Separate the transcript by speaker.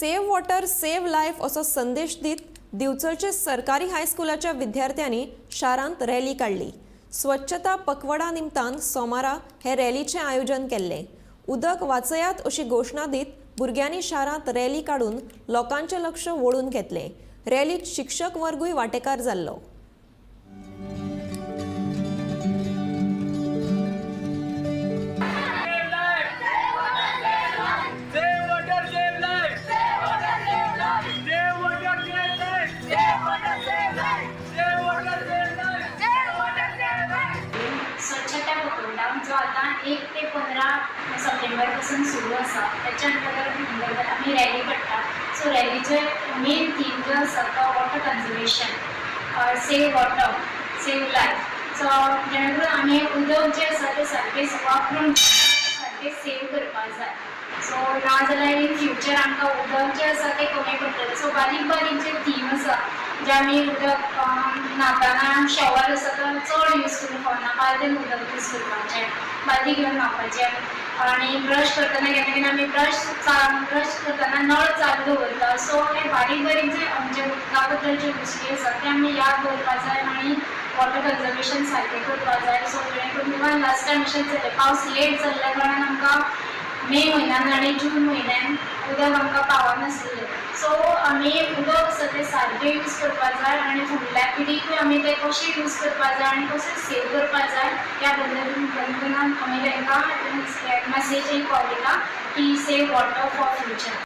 Speaker 1: Save water save life असो संदेश दीत दिवचलचे सरकारी हायस्कुलाच्या विद्यार्थ्यांनी शारांत रॅली काडली. स्वच्छता पखवडा निमतान सोमारा हे रॅलीचें आयोजन केल्लें. उदक वाचयात अशी घोशणा दीत भुरग्यांनी शारांत रॅली काडून लोकांचें लक्ष वळून घेतलें. रॅलीत शिक्षक वर्गूय वांटेकार जाल्लो.
Speaker 2: Save life! Save water, save life! Save water, save life! Save water, save life! Save water, save life! Save water, save life! Save water, save life!
Speaker 3: स्वच्छता पखवडा जो आतां 1 ते 15 सप्टेंबर पासून सुरू आसा. त्याच्या अंतर्गत आमी रॅली काडटा. सो रॅलीचे मेन थीम जो आसा तो water conservation, save water, save life. So जेणे करून आमी उदक जें आसा तें सारकें वापरून सारकें सेव करपाक जाय. सो नाजाल्यार इन फ्युचर आमकां उदक जें आसा तें कमी पडटलें. सो बारीक बारीक जे थीम आसा, जे आमी उदक न्हाताना शॉवर आसा तो चड यूज करूंक फावना, बालदेन उदक यूज करपाचें, बालदी घेवन न्हांवपाचें. आनी ब्रश करतना केन्ना केन्ना आमी ब्रश करतना नळ चालू दवरता. सो हे बारीक बारीक जे आमचे उदका बद्दल ज्यो गोश्टी आसा ते आमी याद दवरपा जाय आनी वॉटर कन्जर्वेशन सारकें करपा जाय. सो जेणे करून इवन लास्ट टायम अशेंच जालें, पावस लेट जाल्ल्या कारणान आमकां मे म्हयन्यान आनी जून म्हयन्यान उदक आमकां पावनासलें. सो आमी उदक आसा तें सारकें यूज करपा जाय आनी फुडल्या पिडीकूय आमी तें कशें यूज करपा जाय आनी कशें सेव करपा जाय ह्या बंधनान आमी तांकां मॅसेज एक पावयता की save water for future.